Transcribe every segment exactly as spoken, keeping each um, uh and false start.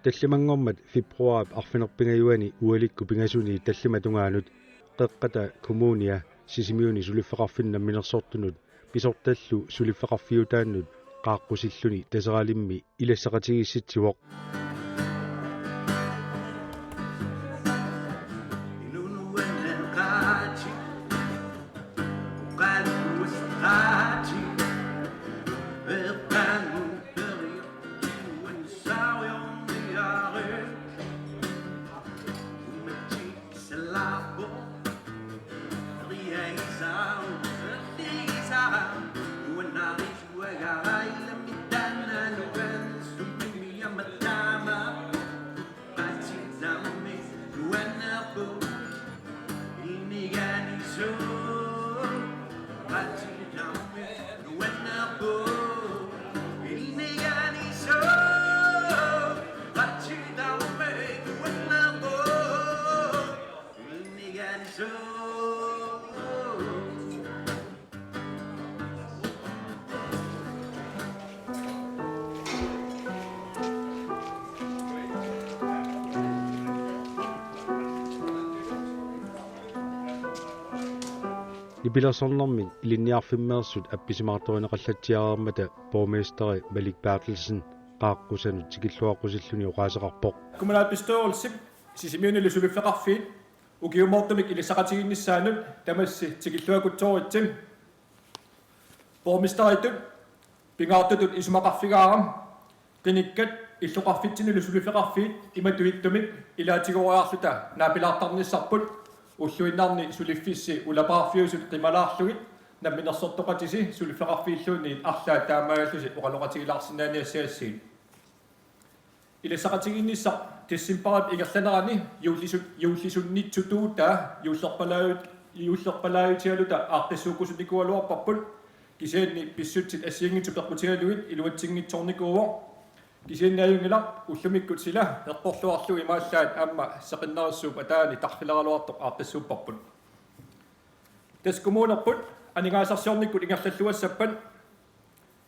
Tallimanngormat februaarip arfineq-pingajuani ualikkut pingasuni tallimat tungaanut Qeqqata Kommunia Sisimiuni suliffeqarfinnut namminersortunut pisortallu suliffeqarfiutaannut qaaqqusilluni Taseralimmi ilassaqatigiissitsivoq. Nipilersornermik ilinniarfimmeersut appisimaartorineqallatsiareermata borgmesteri Malik Berthelsen qaaqqusanut tikilluaqqusilluni oqaaseqarpoq. Kommunalbestyrelsip Sisimiunilu suliffeqarfiit ukiumoortumik ilissaqatigiinnissaannut tamassi tikilluaqqutsoritsi. Borgmesteritut pingaartutut isumaqarfigaara qinikkat illoqarfitsinnilu suliffeqarfiit imatut ittumik ilaatigooriarluta naapilaartarnissarput ulluinnarni suliffissi ulapaarfiusut qimalaarlugit namminersortoqatisi suliffeqarfiilluunniit arlaat taamaagallusi oqaloqatigilaarsinnaaniassagassiuk. Ilassaqatigiinnissaq decembarip ingerlanerani juullisu-, juullisunnitsutuutaa juullerpalaajut-, juullerpalaajutsialuta aaqqissuukkusunnikuugaluarparput, kisianni pissutsit assigiinngitsut peqqutigalugit iluatsinngitsoornikuuvoq. Kisianni ajunngilaq ullumikkut sila eqqorluarlugu imaallaat aamma seqinnarissuup ataani tarfileraluartoq aaqqissuupparput. Tassa kommunerput aningaasarsiornikkut ingerlalluassappat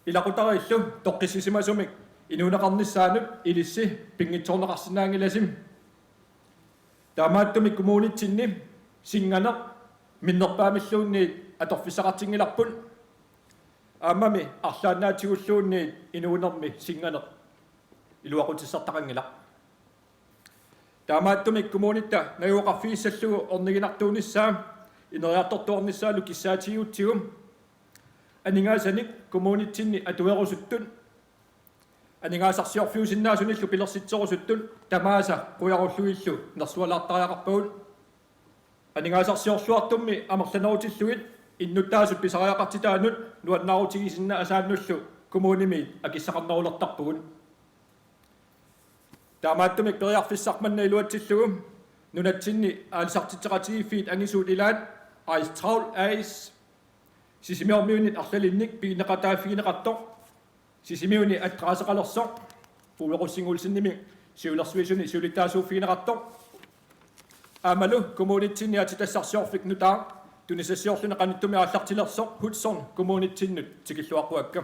ilaqutariillu toqqissisimasumik inuuneqarnissaanut ilissi pinngitsoorneqarsinnaanngilasi. Taamaattumik kommunitsinni sinnganeq minnerpaamilluunniit atorfissaqartinngilarput. Aammami arlaannaatigulluunniit inuunermi sinnganeq iluaqutissartaqanngilaq. Taamaattumik kommunitta najugaqarfigissallugu orniginartuunissaa ineriartortuarnissaalu kissaatigigutsigu aningaasanik kommunitsinni atuerusuttut aningaasarsiorfiusinnaasunillu pilersitserusuttut tamaasa qujarullugillu nersualaartariaqarpagut. Aningaasarsiorluartummi amerlanerutillugit innuttaasut pisariaqartitaannut nuannaarutigisinnaasaannullu kommunimiit akissaqarnerulertarpugut. Taamaattumik periarfissaq manna iluatsillugu nunatsinni aalisartitseqatigiiffiit angisuut ilaat Ice Travel A/S Sisimiormiunit arlalinnik pigineqataaffigineqartoq, Sisimiuni adresseqalersoq, Ole Rosing Olsenimik siulersuisuni siulittaasuuffigineqartoq, aammalu kommunitsinni aatsitassarsiorfik nutaaq tunisassiorluni qanittumi aallartilersoq Hudson kommunitsinnut tikilluaqquakka.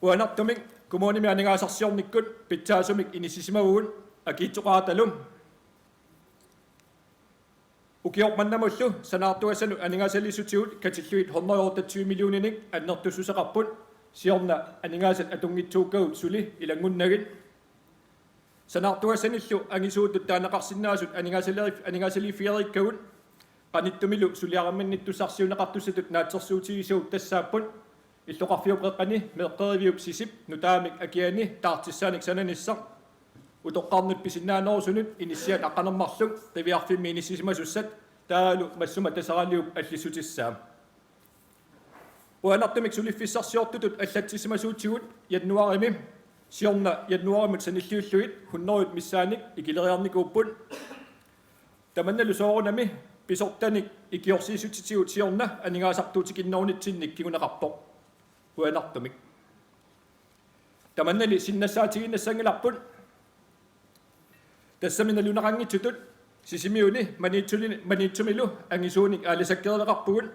Uanartumik kommunimi aningaasarsiornikkut pitsaasumik inissisimavugut akiitsoqaratalu. Ukioq mannamullu sanaartugassanut aningaasaliissutigut katillugit hundrede og otteogtyve millioninik annertussuseqarput, siorna aningaasat atunngitsuukkagut suli ilanngunnagit. Sanaartugassanillu angisuutut taaneqarsinnaasut aningaasaleri-, aningaasaliiffigereerikkagut qanittumilu suliarimminnittussarsiuunneqartussatut naatsorsuutigisagut tassaapput: illoqarfiup qeqqani meeqqeriviup Sisip nutaamik akiani taartissaanik sananissaq, utoqqarnut pisinnaanerusunut inissiat aqqaneq-marluk qiviarfimmi inissisimasussat taavalu massuma Taseraliup allissutissaa. Uanartumik suliffissarsiortutut allatsisimasuutigut januaarimi, siorna januaarimut sanilliullugit hundredet missaannik ikileriarnikuupput. Tamannalu soorunami pisortanik ikiorsiissutitigut siorna aningaasartuutikinnerunitsinnik kinguneqarpoq. Uanartumik. Tamannali sinnassaatigiinnassanngilarput. Tassami naluneqanngitsutut Sisimiuni Maniitsuli-, Maniitsumilu angisuunik aalisakkerineqarpugut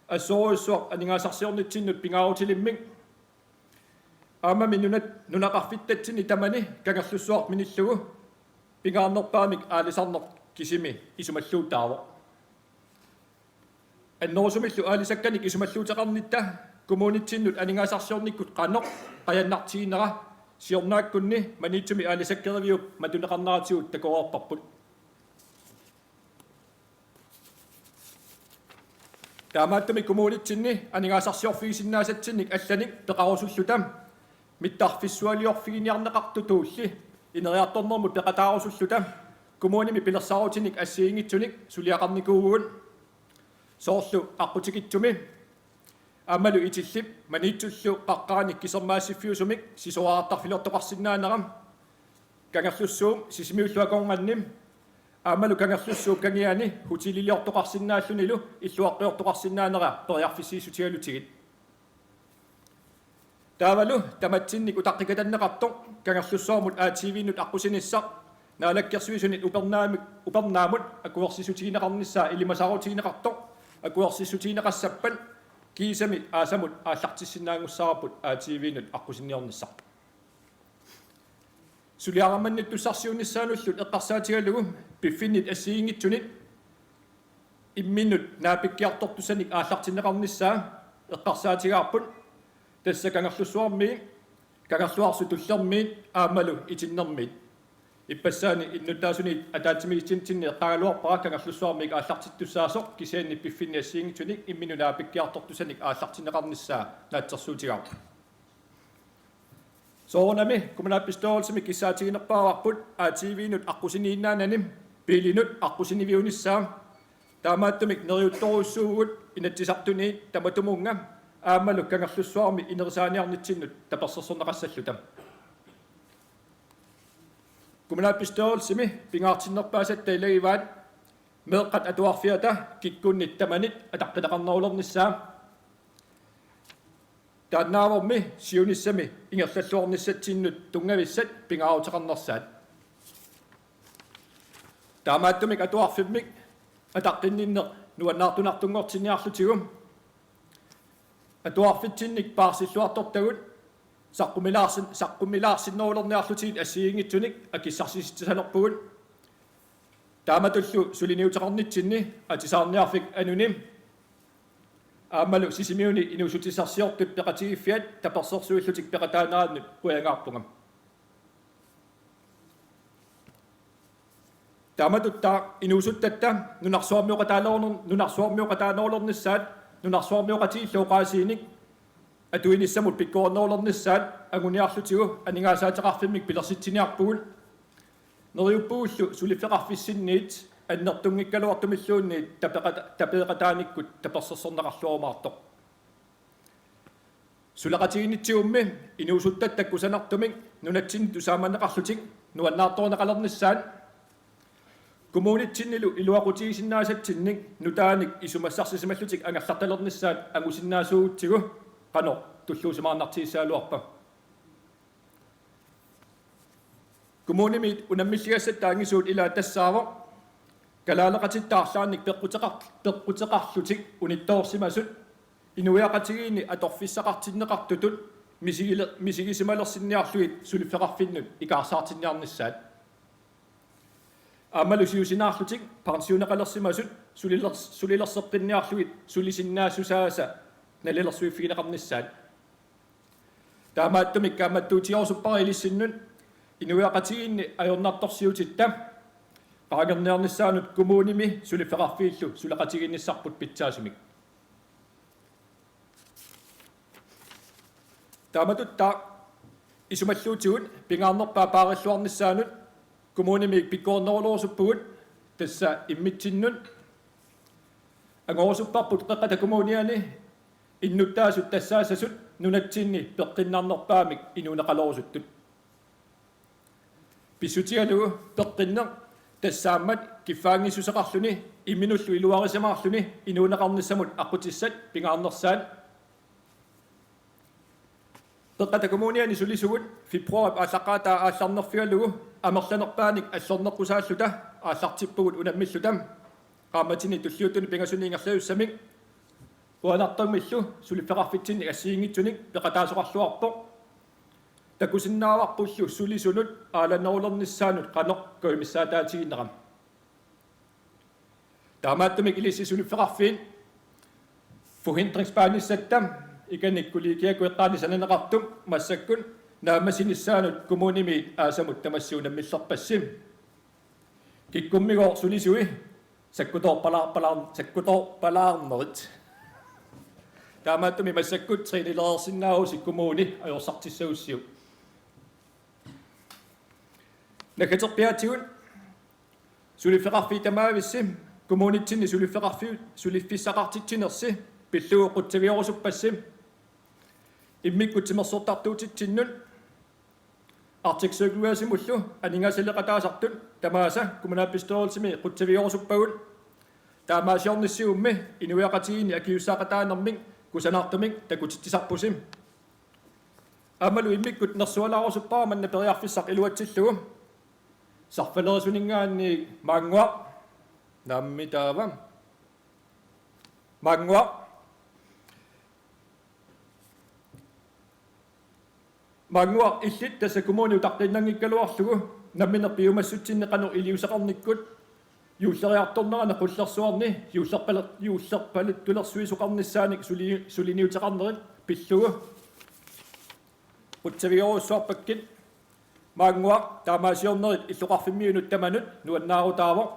assorujussuaq aningaasarsiornitsinnut pingaarutilimmik. Aammami nunat-, nunaqarfittatsinni tamani Kangerlussuarminillugu pingaarnerpaamik aalisarneq kisimi isumalluutaavoq. Annerusumillu aalisakkanik isumalluuteqarnitta kommunitsinnut aningaasarsiornikkut qanoq qajannartiginera siornaakkunni Maniitsumi aalisakkeriviup matuneqarneratigut takoreerparput. Taamaattumik kommunitsinni aningaasarsiorfigisinnaassatsinnik allanik peqarusulluta mittarfissualiorfiginiarneqartutulli ineriartornermut peqataarusulluta kommunimi pilersaarutinik assigiinngitsunik suliaqarnikuuvugut, soorlu aqqutikitsumi aammalu Itillip Maniitsullu qaqqaanik kisermaassiffiusumik sisorartarfiliortoqarsinnaanera, Kangerlussuup Sisimiullu akornanni aammalu Kangerlussuup kangiani hoteliliortoqarsinnaallunilu illuaqqiortoqarsinnaanera periarfissiissutigalugit. Taavalu tamatsinnik utaqqikatanneqartoq Kangerlussuarmut A T V-nut aqqusinissaq Naalakkersuisunit upernaami-, upernaamut akuersissutigineqarnissaa ilimasaarutigineqartoq akuersissutigineqassappat kiisami aasamut aallartissinnaanngussaavarput A T V-nut aqqusinniornissaq. Suliaramannittussarsiunissaanullu eqqarsaatigalugu piffinnit assigiinngitsunit imminnut naapikkiartortussanik aallartinneqarnissaa eqqarsaatigaarput, tassa Kangerlussuarmiit, Kangerluarsuk Tullermiit aammalu Itinnermiit. Ippassaani innuttaasuniit ataatsimiititsinni eqqaagaluarpara Kangerlussuarmiit aallartittussaasoq kisianni piffinnit assigiinngitsunik imminnut naapikkiartortussanik aallartinneqarnissaa naatsorsuutigaarput. Soorunami kommunalbestyrelsimi kissaatiginerpaavarput A T V-nut aqqusiniinnaanani biilinut aqqusiniviunissaa. Taamaattumik neriuttorujussuuvugut Inatsisartuni tamatumunnga aammalu Kangerlussuarmi inerisaaniarnitsinnut tapersersorneqassalluta. Kommunalbestyrelsimi pingaartinnerpaasatta ilagivaat meeqqat atuarfiata kikkunnit tamanit ataqqineqarnerulernissaa. Taannaavormi siunissami ingerlalluarnissatsinnut tunngavissat pingaaruteqarnersaat. Taamaattumik atuarfimmik ataqqinninneq nuannaartunartunngortinniarlutigu atuarfitsinnik paarsilluartortagut saqqummilaarsin-, saqqummilaarsinnerulerniarlutigit assigiinngitsunik akissarsisitsissalerpugut. Taamatullu suliniuteqarnitsinni atisaarniarfik Anuni aammalu Sisimiuni inuussutissarsiortut peqatigiiffiat tapersersuillutik peqataanerannut qujangaarpunga. Taamatuttaaq inuusuttatta nunarsuarmioqataaneruler-, nunarsuarmioqataanerulernissaat nunarsuarmioqatigiillu oqaasiinik atuinissamut pikkorinnerulernissaat anguniarlutigu aningaasaateqarfimmik pilersitsiniarpugut. Neriuppugullu suliffeqarfissinniit annertunngikkaluartumilluunniit tapeqata-, tapeeqataanikkut tapersersorneqarluarumaartoq. Suleqatigiinnitsigummi inuusuttatta kusanartumik nunatsinni tusaamaneqarlutik nuannaartorineqalernissaat kommunitsinnilu iluaqutigisinnaassatsinnik nutaanik isumassarsisimallutik angerlartalernissaat angusinnaasuugutsigu qanoq tulluusimaarnartigissagaluarpa. Kommunimiit unammilligassatta angisuut ilaat tassaavoq kalaaleqatitta arlaannik peqquteqar-, peqquteqarlutik unittoorsimasut inuiaqatigiinni atorfissaqartinneqartutut misigile-, misigisimalersinniarlugit suliffeqarfinnut ikaarsaartinniarnissaat. Aammalu siusinaarlutik pensioneqalersimasut suliler-, sulilerseqqinniarlugit sulisinnaassusaasa nalilersuiffigineqarnissaat. Taamaattumik kaammattuutigerusuppara ilissinnut inuiaqatigiinni ajornartorsiutitta qaangerniarnissaanut kommunimi suliffeqarfiillu suleqatigiinnissarput pitsaasumik. Taamatuttaaq isumalluutigut pingaarnerpaaq paarilluarnissaanut kommunimiit pikkorinnerulerusuppugut, tassa immitsinnut angorusupparput Qeqqata Kommuniani innuttaasut tassaassasut nunatsinni peqqinnarnerpaamik inuuneqalerusuttut. Pissutigalugu peqqinneq tassaammat kiffaanngissuseqarluni imminullu iluarisimaarluni inuuneqarnissamut aqqutissat pingaarnersaat. Qeqqata Kommuniani sulisugut februaarip aallaqqaataa aallarnerfigalugu amerlanerpaanik allorneqqusaalluta aallartippugut unammilluta qaammatini tulliuttuni pingasuni ingerlajussamik. Qujanartumillu suliffeqarfitsinnik assigiinngitsunik peqataasoqarluarpoq. Takusinnaavarpullu sulisunut aalanerulernissaanut qanoq kajumissaataatigineqarnersoq. Taamaattumik ilissi suliffeqarfiit forhindringsbanissatta ikani kollegiakkut eqqaani sananeqartut massakkut naammassinissaanut kommunimi aasamut tamassi unammillerpassi. Kikkummigooq sulisui sakkutoorpalaar-, palaar-, sakkutoorpalaarnerit. Taamaattumik massakkut trænereersinnaavusi kommuni ajorsartissagussiuk. Naggaterpiaatigut suliffeqarfiit tamaavissi kommunitsinni suliffeqarfiit suliffissaqartitsinersi pillugu qutsaviorusuppassi. Immikkut timersortartuutitsinnut Arctic Circle Race-imullu aningaasaleqataasartut tamaasa kommunalbestyrelsimi qutsaviorusuppavut. Taamaasiornissimummi inuiaqatigiinni akisussaaqataanermik kusanartumik takutitsisarpusi. Aammalu immikkut nersualaarusuppara manna periarfissaq iluatsillugu. Sarfalerisuninngaanniit Maannguaq. Naammi taava. Maannguaq. Maannguaq illit tassa kommuni utaqqiinnanngikkaluarlugu nammineq piumassutsinni qanoq iliuuseqarnikkut juulleriartornerani qullersuarni juullerpala-, juullerpaluttulersuisoqarnissaanik suli-, suliniuteqarnerit pillugu qutsavigorujussuarpakkit. Maannguaq, taamaasiornerit illoqarfimmiunut tamanut nuannaarutaavoq.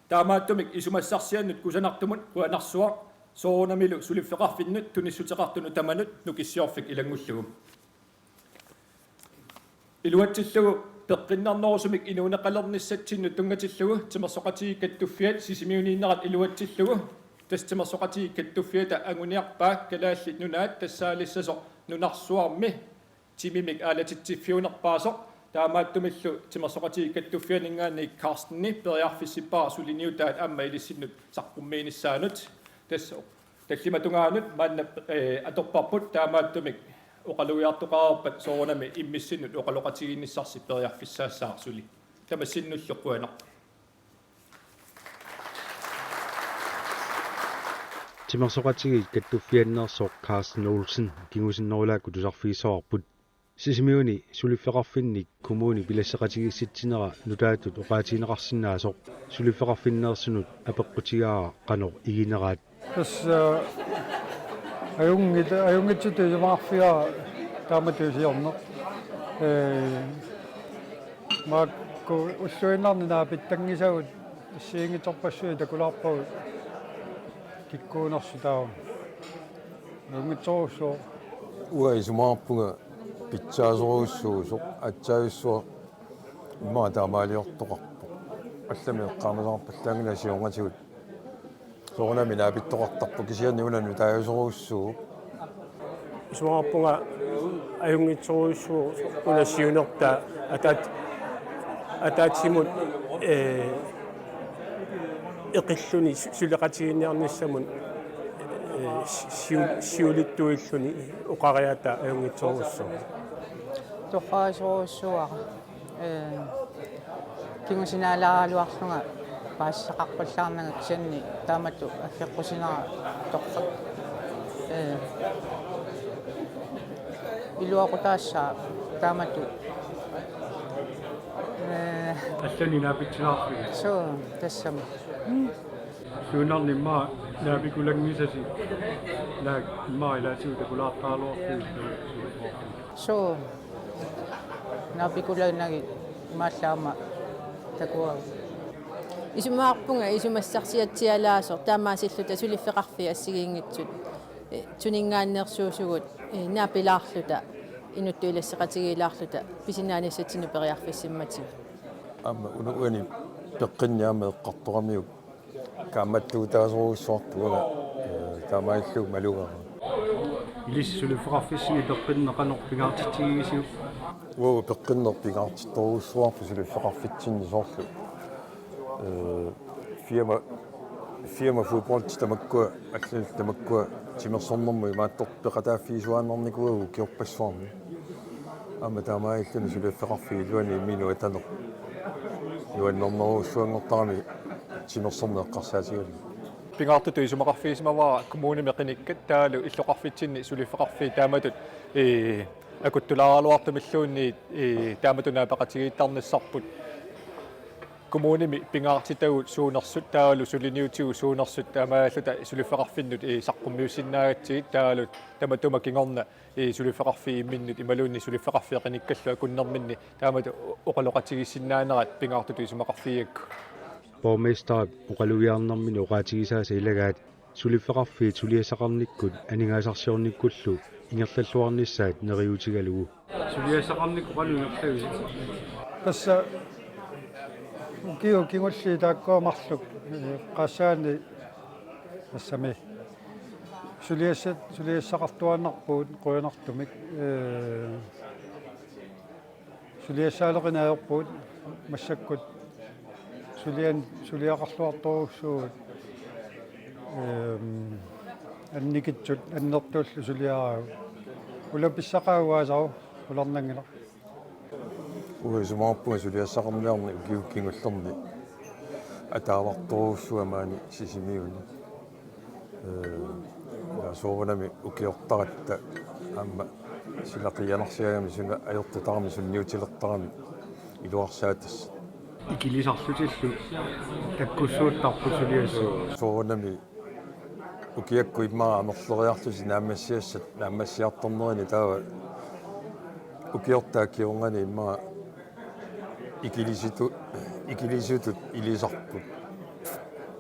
Taamaattumik isumassarsiannut kusanartumut qujanarsuaq soorunamilu suliffeqarfinnut tunissuteqartunut tamanut Nukissiorfik ilanngullugu. Iluatsillugu peqqinnarnerusumik inuuneqalernissatsinnut tunngatillugu Timersoqatigiit Kattuffiat Sisimiuniinnerat iluatsillugu, tassa Timersoqatigiit Kattuffiata anguniarpaa Kalaallit Nunaat tassaalissasoq nunarsuarmi timimik aalatitsiffiunerpaasoq, taamaattumillu Timersoqatigiit Kattuffianinngaanniit Carsteni periarfissippara suliniutaat aamma ilissinnut saqqummiinissaanut. Tassa tallimatungaanut maanna, eh, atorparput, taamaattumik oqalugiartoqareerpat soorunami immissinnut oqaloqatigiinnissarsi periarfissaassaaq suli. Tamassinnullu qujanaq. Timersoqatigiit Kattuffianneersoq Carsten Olsen kingusinnerulaakkut tusarfigissavarput. Sisimiuni suliffeqarfinnik kommuni pilasseqatigiissitsinera nutaatut oqaatigineqarsinnaasoq suliffeqarfinneersunut apeqqutigaara qanoq igineraat. Tassa, eh, ajunngit-, ajunngitsutut isumaqarfigaara taamatut siorneq. Eh, maakku ulluinnarni naapitanngisagut assigiinngitsorpassuit takulaarpagut kikkuunersut taava. Ajunngitsorujussuuvoq. Uanga isumaqarpunga pitsaasorujussuusoq, aatsaajussuaq immaqa taamaaliortoqarpoq. Allamik eqqaamasaqarpallaanngilaq siornatigut. Soorunami naapittoqartarpoq kisianni una nutaajusorujussuuvoq. Isumaqarpunga ajunngitsorujussuuvoq una siunertaa ataat-, ataatsimut, eh, eqilluni su-, suleqatigiinniarnissamut, eh, si-, siu-, siulittuilluni oqariaataa ajunngitsorujussuuvoq. Torraasorujussuuara. Eh, kingusinaalaaraluarlunga paasisaqaqqullaarnanga kisianni taamatut aggeqqusinera torrak. Eh, iluaqutaassaaq taamatut. Eh, Allani naapitsinaarfiga. Suu, tassami. Suunarni immaqa naapikulaanngisasi naak immaqa ilaatigut takulaartaraluarpigit? Suu, naapikulaannagit imaallaat aamma takuagut. Isumaqarpunga isumassarsiatsialaasoq taamaasilluta suliffeqarfiit assigiinngitsut, eh, tuninngaanneersuusugut, eh, naapilaarluta inuttut ilasseqatigiilaarluta pisinnaanissatsinnut periarfissimmatigut. Aamma unuani peqqinni aamma eqqartoramiuk kaammattuutaasorujussuartuuna, eh, taamaalillugu malugaara. Ilissi suliffeqarfissinni peqqinneq qanoq pingaartitsigivisiuk? Uagut peqqinneq pingaartittorujussuarput suliffeqarfitsinni soorlu. Eh, firma, firma fodbold tamakkua, allanillu tamakkua timersornermut imaattortut peqataaffigisuaannarnikuuagut ukiorpassuarni. Aamma taamaalilluni suliffeqarfiup iluani imminut ataneq nuannernerujussuanngortarami timersorneq eqqarsaatigalugu. Pingaartutut isumaqarfigisimavara kommunimi qinikkat taavalu illoqarfitsinni suliffeqarfiit taamatut, ee, Akuttulaaraluartumilluunniit, ee, taamatut naapeqatigiittarnissarput. Kommunimi pingaartitagut suunersut taavalu suliniutigut suunersut taamaalilluta suliffeqarfinnut, ee, saqqummiussinnaagatsigit taavalu tamatuma kingorna, ee, suliffeqarfiit imminnut imaluunniit suliffeqarfiit qinikkallu akunnerminni taamatut oqaloqatigiissinnaanerat pingaartutut isumaqarfigigakku. Borgmesterip oqalugiarnermini oqaatigisaasa ilagaat suliffeqarfiit suliassaqarnikkut aningaasarsiornikkullu ingerlalluarnissaat neriuutigalugu. Suliassaqarnikkut qanoq ingerlavisi? Tassa ukiut kingulliit taakkua marluk, ee, qaassaani tassami suliassa-, suliassaqartuaannarpugut qujanartumik, ee, suliassaaleqineq ajorpugut massakkut sulian-, suliaqarluartorujussuuvugut, ehm, annikitsut annertuullu suliaraagut. Ulapissaqaat uaasaru qularnanngilaq. Uanga isumaqarpunga suliassaqarniarneq ukiuni kingullerni ataavartorujussuuvoq maani Sisimiuni. Ee, ja soorunami ukiortaratta aamma sila qiianarsiagami suna ajortutarami sunniutilertarami iluarsaatassat. Ikilisarlutillu takkussuuttarput suliassat. Soorunami ukiakkut immaqa amerleriarlutik naammassiassat naammassiartornerini taava ukiortaat kingornani immaqa ikilisitu-, ikilisitut ilisarput.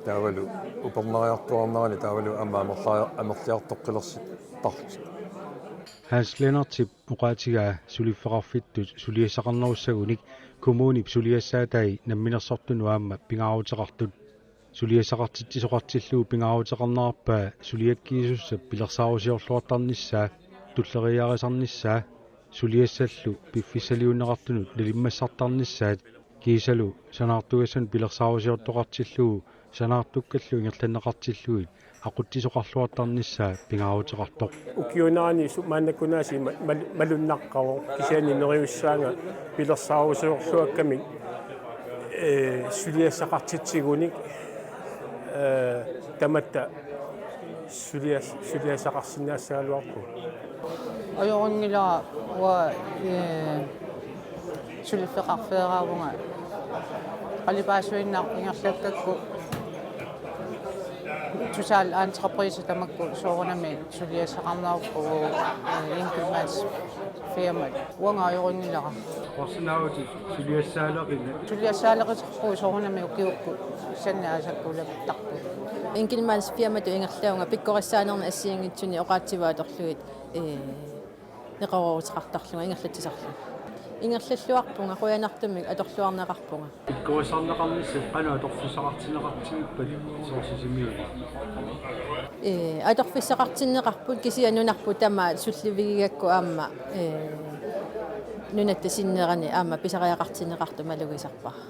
Taavalu upernariartuaarnerani taavalu aamma amerla-, amerliartoqqilersittarlutik. Hans Lennertip oqaatigaa suliffeqarfittut suliassaqarnerussagunik kommunip suliassaatai namminersortunut aamma pingaaruteqartut. Suliassaqartitsisoqartillugu pingaaruteqarnerarpaa suliakkiisussap pilersaarusiorluartarnissaa, tulleriiarisarnissaa, suliassallu piffissaliunneqartunut nalimmassartarnissaat kiisalu sanaartugassanut pilersaarusiortoqartillugu sanaartukkallu ingerlanneqartillugit aqutsisoqarluartarnissaa pingaaruteqartoq. Ukiunerani su-, maannakkut aasiit ma-, mal-, malunnaqqavoq kisianni neriussaanga pilersaarusiorluakkamik, ee, suliassaqartitsigunik, ee, tamatta sulias-, suliassaqarsinnaassagaluarpugut. Ajorunngilaq uanga, ee, suliffeqarfeeraavunga qalipaasuinnaq ingerlakkakku total entreprise tamakku soorunami suliassaqarneruppugut, ee, enkeltmandsfirmat. Uanga ajorunngilara. Qorsinaavutit suliassaaleqinga? Suliassaaleqiterpugut soorunami ukiukkut sanni aasakkuulattarput. Enkeltmandsfirmatut ingerlavunga pikkorissaanernik assigiinngitsunik oqaatsigut atorlugit, ee, neqerooruteqartarlunga ingerlatsisarlunga. Ingerlalluarpunga, qujanartumik atorluarneqarpunga. Pikkorissarneqarnissat qanoq atorfissaqartinneqartigippat soorlu Sisimiuni? Ee, atorfissaqartinneqarput kisianni nunarput tamaat sullivigigakku aamma, ee, nunatta sinnerani aamma pisariaqartinneqartoq malugisarpara.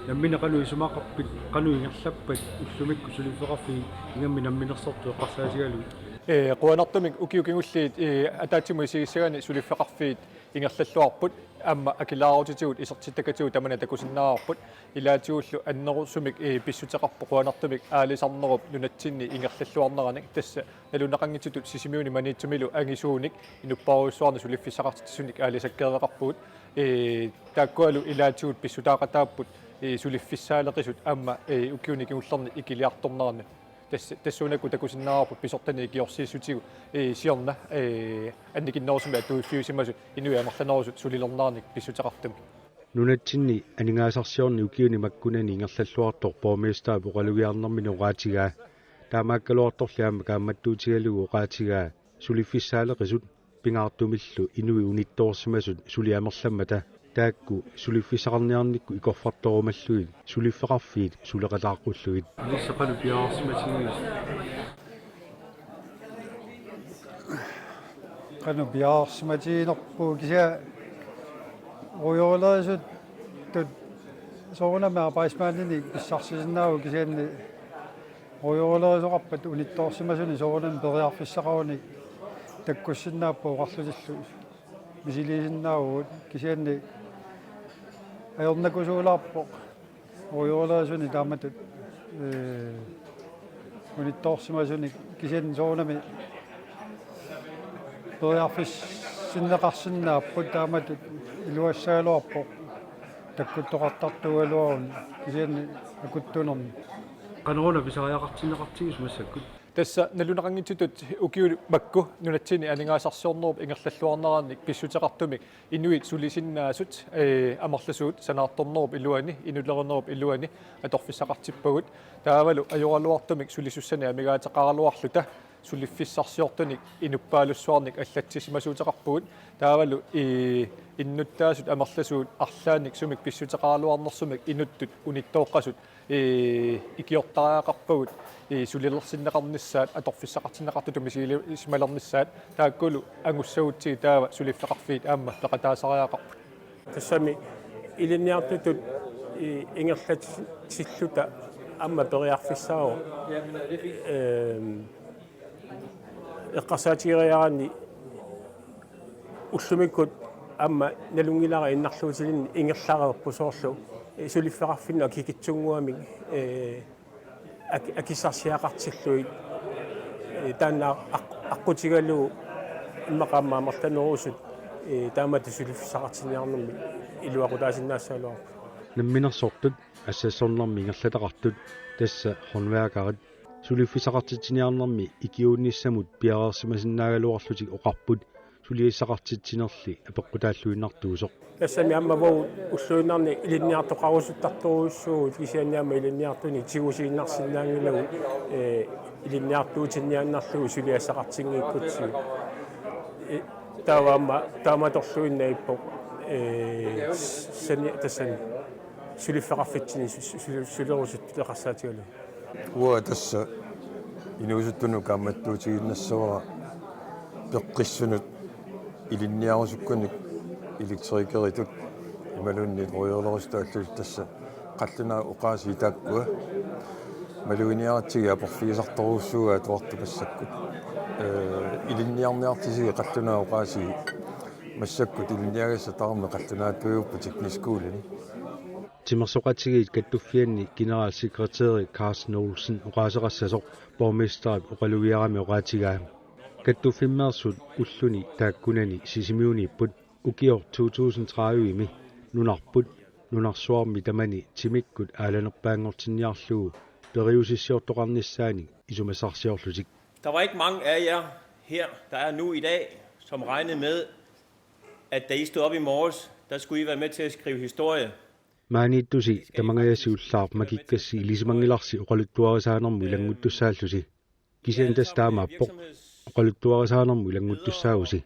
Nammineq qanoq isumaqarpit, qanoq ingerlappat ullumikkut suliffeqarfiit ingammik namminersortut eqqarsaatigalugit? Ee, qujanartumik ukiut kingulliit, ee, ataatsimut isigissagaanni suliffeqarfiit ingerlalluarput, aamma akilaarutitigut isertittakatigut tamanna takusinnaavarput, ilaatigullu annerusumik, ee, pissuteqarpoq qujanartumik aalisarnerup nunatsinni ingerlalluarneranik, tassa nalunaqanngitsutut Sisimiuni Maniitsumilu angisuunik inupparujussuarnik suliffissaqartitsisunik aalisakkeereqarpugut, ee, taakkualu ilaatigut pissutaaqataapput, ee, suliffissaaleqisut aamma, ee, ukiuni kingullerni ikiliartorneranni. Tassa, tassuunakkut takusinnaavarput pisortanit ikiorsiissutigut, ee, siorna, ee, annikinnerusumik atuiffiusimasut inuit amerlanerusut sulilerneranik pissuteqartumik. Nunatsinni aningaasarsiorneq ukiuni makkunani ingerlalluartoq borgmesterip oqalugiarnermini oqaatigaa. Taamaakkaluartorli aamma kaammattuutigalugu oqaatigaa suliffissaaleqisut pingaartumillu inuit unittoorsimasut suli amerlammata taakku suliffissaqarniarnikkut ikorfartorumallugit suliffeqarfiit suleqataaqqullugit. Ilissat qanoq piareersimatiginerpit? Qanoq piareersimatiginerput kisianni rujuulerisutut soorunami apaismaaninik pissarsisinnaavoq kisianni rujuulerisoqarpat unittoorsimasunik soorunami periarfissaqarunik takkussinnaapput oqarlutillu misiliisinnaavugut kisianni ajornakusuulaarpoq rujuulerisunik taamatut, ee, unittoorsimasunik kisianni soorunami periarfis-, Sinneqarsinnaapput taamatut iluassagaluarpoq takkuttoqartartuugaluaruni kisianni akuttunermi. Qanoruna pisariaqartinneqartigisoq massakkut? Tassa nalunaqanngitsutut ukiut makku nunatsinni aningaasarsiornerup ingerlalluarnerannik pissuteqartumik inuit sulisinnaasut, ee, amerlasuut sanaartornerup iluani, inulerinerup iluani atorfissaqartippagut. Taavalu ajoraluartumik sulisussanik amigaateqaraluarluta suliffissarsiortunik inuppaalussuarnik allatsisimasuuteqarpugut. Taavalu, ee, innuttaasut amerlasuut arlaannik sumik pissuteqaraluarnersumik inuttut unittooqqasut, ee, ikiortariaqarpagut, ee, sulilersinneqarnissaat, atorfissaqartinneqartutut misigisimalernissaat, taakkulu angussagutsigit taava suliffeqarfiit aamma peqataasariaqarput. Tassami ilinniartutut, ee, ingerlatilluta aamma periarfissaavoq. Ehm, eqqarsaatigeriaraanni ullumikkut aamma nalunngilara innarluutilinni ingerlareerpoq soorlu, ee, suliffeqarfinnut akikitsunnguamik, ee, ak-, akissarsiaqartillugit, ee, taanna aq-, aqqutigalugu immaqa aamma amerlanerusut, ee, taamatut suliffissaqartinniarnermi iluaqutaasinnaassagaluarpoq. Namminersortut assassornermi ingerlataqartut, tassa håndværkerit, suliffissaqartitsiniarnermi ikiuunnissamut piareersimasinnaagaluarlutik oqarput suliassaqartitsinerli apeqqutaalluinnartuusoq. Tassami aamma uagut ulluinnarni ilinniartoqarusuttartorujussuuvugut kisianni aamma ilinniartunik tigusiinnarsinnaanngilagut, ee, ilinniartuutinniaannarlugu suliassaqartinngikkutsigit. Ee, taava aamma taamatorluinnarpoq, ee, sani-, tassani suliffeqarfitsinni su-, su-, su-, sulerusuttuteqarsaatigalugu. Uanga tassa inuusuttunut kaammattuutiginnassavara peqqissunut ilinniarusukkunik elektrikeritut imaluunniit røglerusutut allatut tassa qallunaat oqaasii taakkua maluginiaratsigit aporfigisartorujussuugaat atuartut massakkut. Ee, ilinniarniartisigit qallunaat oqaasii massakkut ilinniagassat tamarmik qallunaatuupput teknisk skoleni. Timersoqatigiit Kattuffianni generalsekretæri Carsten Olsen oqaaseqassasoq borgmesterip oqalugiarami oqaatigaa. Kattuffimmeersut ulluni taakkunani Sisimiuniipput ukioq to tusind tredive-mi nunarput nunarsuarmi tamani timikkut aalanerpaanngortinniarlugu periusissiortoqarnissaanik isumassarsiorlutik. Der var ikke mange af jer her, der er nu i dag, som regnede med, at da I stod op i morges, der skulle I være med til at skrive historie. Maaniittusi tamangajasi ullaaq makikkassi ilisimanngilarsi oqaluttuarisaanermut ilannguttussaallusi. Kisianni tassa taamaappoq. Oqaluttuarisaanermut ilannguttussaavusi.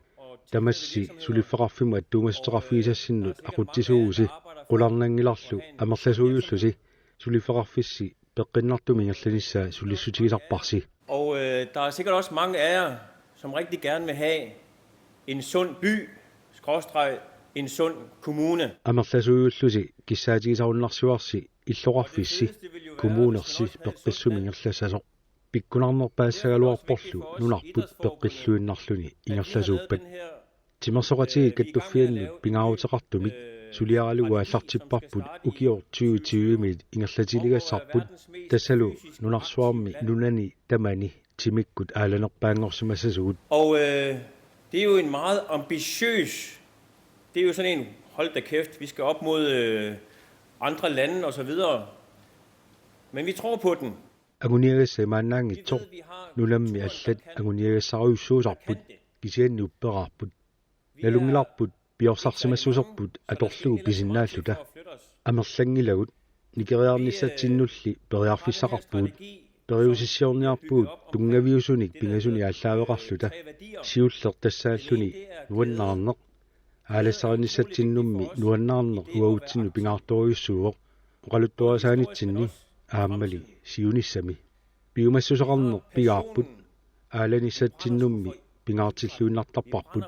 Tamassi suliffeqarfimmut attuumassuteqarfigisassinnut aqutsisuuvusi. Qularnanngilarlu amerlasuujullusi. Suliffeqarfissi peqqinnartumik ingerlanissaa sulissutigisarparsi. Og øh, der er sikkert også mange af jer, som rigtig gerne vil have en sund by, skråstreg en sund kommune. Amerlasuujullusi kissaatigisarunnarsivarsi illoqarfissi, kommunersi peqqissumik ingerlassasoq. Pikkunarnerpaassagaluarporlu nunarput peqqilluinnarluni ingerlasuuppat. Timersoqatigiit Kattuffiannut pingaaruteqartumik suliaralugu aallartipparput ukioq tyve tyve-miit ingerlatiligassarput, tassalu nunarsuarmi nunani tamani timikkut aalanerpaanngorsimassasugut. Og øh, det er jo en meget ambitiøs, det er jo sådan en, hold da kæft, vi skal op mod øh, andre lande og så videre. Men vi tror på den. Anguniagassat imaannaanngitsoq, nunammi allat anguniagassarujussuusarput, kisianni upperaarput. Nalunngilarput piorsarsimassuserput atorlugu pisinnaalluta. Amerlanngilagut, nikeriarnissatsinnulli periarfissaqarpugut. Periusissiorniarpugut tunngaviusunik pingasunik aallaaveqarluta. Siulleq tassaalluni nuannaarneq. Aalassarinissatsinnummi nuannaarneq uagutsinnut pingaartorujussuuvoq. Oqaluttuarisaanitsinni aammali siunissami. Piumassuseqarneq pigaarput. Aalanissatsinnummi pingaartilluinnartarparput.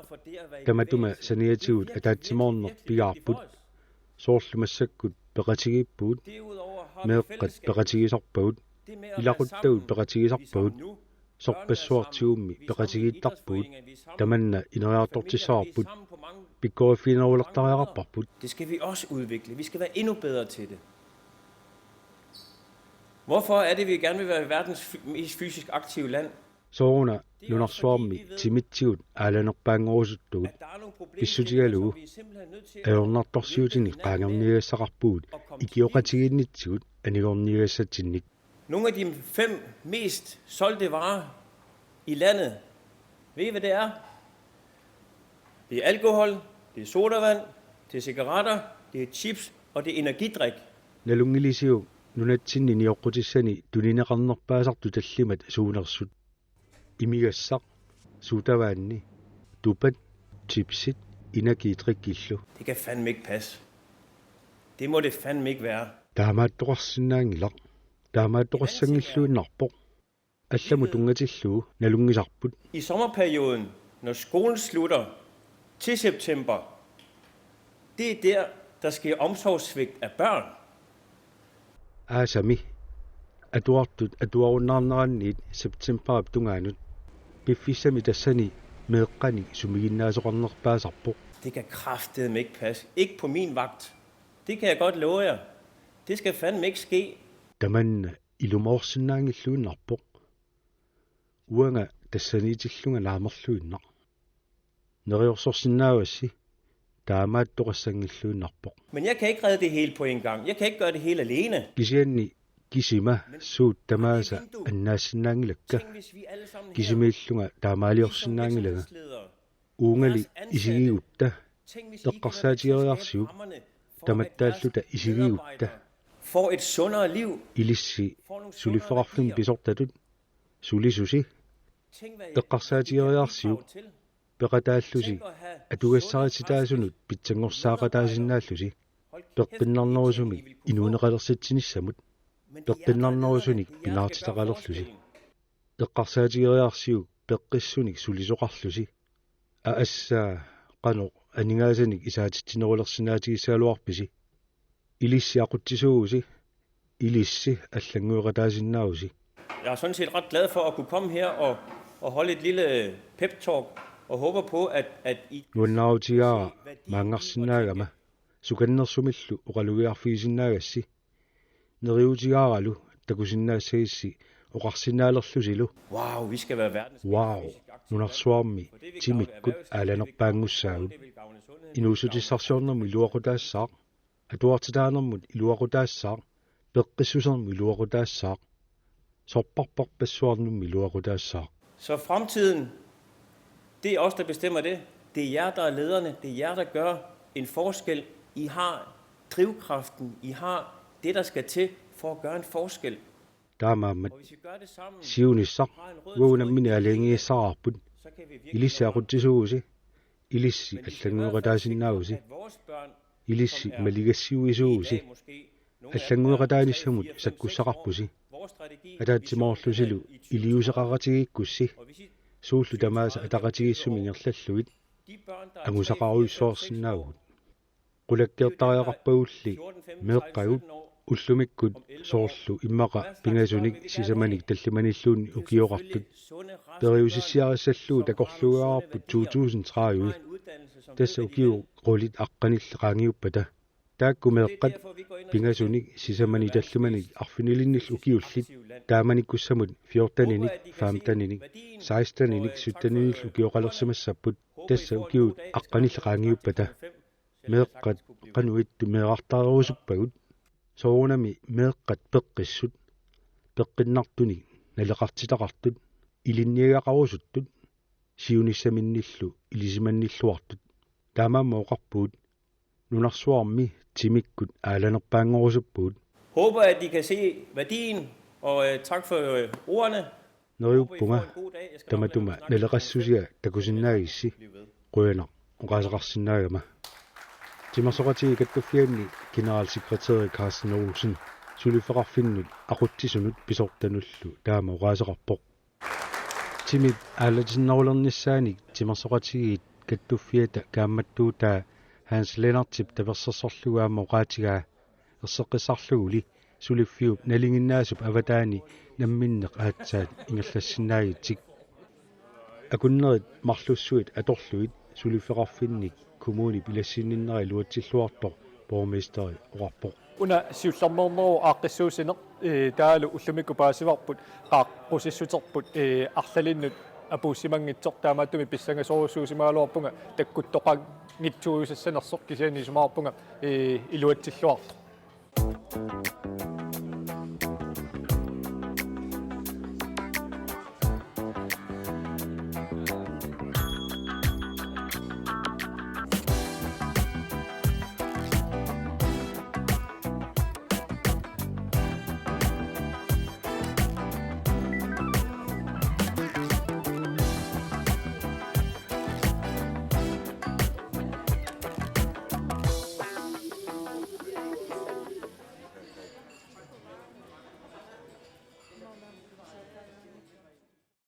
Tamatuma saniatigut ataatsimoorneq pigaarput. Soorlu massakkut peqatigiippugut. Meeqqat peqatigisarpagut. Ilaquttagut peqatigisarpagut. Sorpassuartigummi peqatigiittarpugut. Tamanna ineriartortissavarput. Pikkoriffiginerulertariaqarparput. Det skal vi også udvikle. Vi skal være endnu bedre til det. Hvorfor er det, vi gerne vil være verdens fy- mest fysisk aktive land? Sooruna nunarsuarmi timitsigut aalanerpaanngorusuttugut pissutigalugu ajornartorsiutinik qaangerniagassaqarpugut ikioqatigiinnitsigut anigorniagassatsinnik. Nogle af de fem mest solgte varer i landet. Ved I, hvad det er? Det er alkohol, det er sodavand, det er cigaretter, det er chips og det er energidrik. Nalunngilisiuk nunatsinni nioqqutissani tunineqarnerpaasartut tallimat suunersut. Imigassaq, sodavandi, tupat, chipsit, energidrikkillu. Det kan fandme ikke passe. Det må det fandme ikke være. Taamaattoqarsinnaanngilaq. Taamaattoqassanngilluinnarpoq. Allamut tunngatillugu nalunngisarput. I sommerperioden, når skolen slutter til september, det er der, der sker omsorgssvigt af børn. Aasami atuartut atuarunnaarneranniit septembarip tungaanut piffissami tassani meeqqanik sumiginnaasoqarnerpaasarpoq. Det kan kraftedeme ikke passe. Ikke på min vagt. Det kan jeg godt love jer. Det skal fandme ikke ske. Tamanna ilumoorsinnaanngilluinnarpoq. Uanga tassaniitillunga naamerluinnaq. Neriorsorsinnaavassi, taamaattoqassanngilluinnarpoq. Men jeg kan ikke redde det hele på en gang. Jeg kan ikke gøre det hele alene. Kisianni kisima suut tamaasa annaassinnaanngilakka. Tænk, hvis vi alle sammen her, Kisimiillunga I som taamaaliorsinnaanngilanga. virksomhedsledere, Uungali jeres ansatte, isigigutta, tænk, hvis I ikke eqqarsaatigereersiuk, hammerne for, at jeres tamattaalluta isigigutta. medarbejdere får et sundere liv. Ilissi suliffeqarfimmik pisortatut sulisusi, eqqarsaatigereersiuk, peqataallusi atugassarititaasunut pitsanngorsaaqataasinnaallusi, peqqinnarnerusumik inuuneqalersitsinissamut, peqqinnarnerusunik pinaartitaqalerlusi. Eqqarsaatigereersiuk peqqissunik sulisoqarlusi. Aassaa, qanoq aningaasanik isaatitsinerulersinnaatigissagaluarpisi? Ilissi aqutsisuuvusi, ilissi allanngueqataasinnaavusi. Jeg er sådan set ret glad for at kunne komme her og, og holde et lille pep-talk, og håber på, at, at I Nuannaarutigaara maanngarsinnaagama, sukannersumillu oqalugiarfigisinnaagassi. Neriuutigaaralu takusinnaassagissi oqarsinnaalerlusilu. Wow, vi skal være verdens Wow, nunarsuarmi timikkut aalanerpaanngussaagut. Inuussutissarsiornermut iluaqutaassaaq, atuartitaanermut iluaqutaassaaq, peqqissusermut iluaqutaassaaq, sorparparpassuarnermut iluaqutaassaaq. Så fremtiden, det er os, der bestemmer det. Det er jer, der er lederne. Det er jer, der gør en forskel. I har drivkraften. I har det, der skal til for at gøre en forskel. Taamaammat Og hvis vi gør det sammen, siunissaq uagut nammineq aalajangigassaraarput. så kan vi Ilissi aqutsisuuvusi, ilissi allanngueqataasinnaavusi, ilissi maligassiuisuuvusi, allanngueqataanissamut sakkussaqarpusi. Ataatsimoorlusilu iliuuseqaqatigiikkussi, suullu tamaasa ataqatigiissumik ingerlallugit angusaqarujussuarsinnaavugut. Qulakkeertariaqarpagulli meeqqagut ullumikkut soorlu immaqa pingasunik sisamanik tallimanilluunniit ukioqartut periusissiarissallugu takorluugaarput to tusind tredive. Tassa ukiut qulit aqqanillit qaangiuppata. Taakku meeqqat pingasunik sisamanik tallimanik arfinilinnillu ukiullit taamanikkussamut fjorteninik, femteninik, seksteninik, sytteninillu ukioqalersimassapput. Tassa ukiut aqqanillit qaangiuppata. Meeqqat qanoq ittoq meerartareerusuppagut? Soorunami meeqqat peqqissut, peqqinnartunik naleqartitaqartut, ilinniagaqarusuttut, siunissaminnillu ilisimannilluartut. Taamaammat oqarpugut, nunarsuarmi timikkut aalanerpaanngorusuppugut. Håber, at I kan se værdien, og øh, tak for øh, ordene. Neriuppunga, tamatuma naleqassusia takusinnaagissi, qujanaq oqaaseqarsinnaagama. Timersoqatigiit Kattuffianni generalsekretæri Carsten Olsen suliffeqarfinnut aqutsisunut pisortanullu taama oqaaseqarpoq. Timip aalatinnerulernissaanik Timersoqatigiit Kattuffiata kaammattuutaa Hans Lennertip tapersersorlugu aamma oqaatigaa erseqqissarluguli suliffiup nalinginnaasup avataani namminneq aatsaat ingerlassinnaagitsik. Akunnerit marlussuit atorlugit suliffeqarfinnik kommunip ilassinninnera iluatsilluartoq borgmesteri oqarpoq. Una siullermeernerup aaqqissuussineq, ee, taavalu ullumikkut paasivarput qaaqqusissuterput, ee, arlalinnut apuussimanngitsoq, taamaattumik pissangasorujussuusimagaluarpunga takkuttoqanngitsuujusassanersoq, kisianni isumaqarpunga, ee, iluatsilluartoq.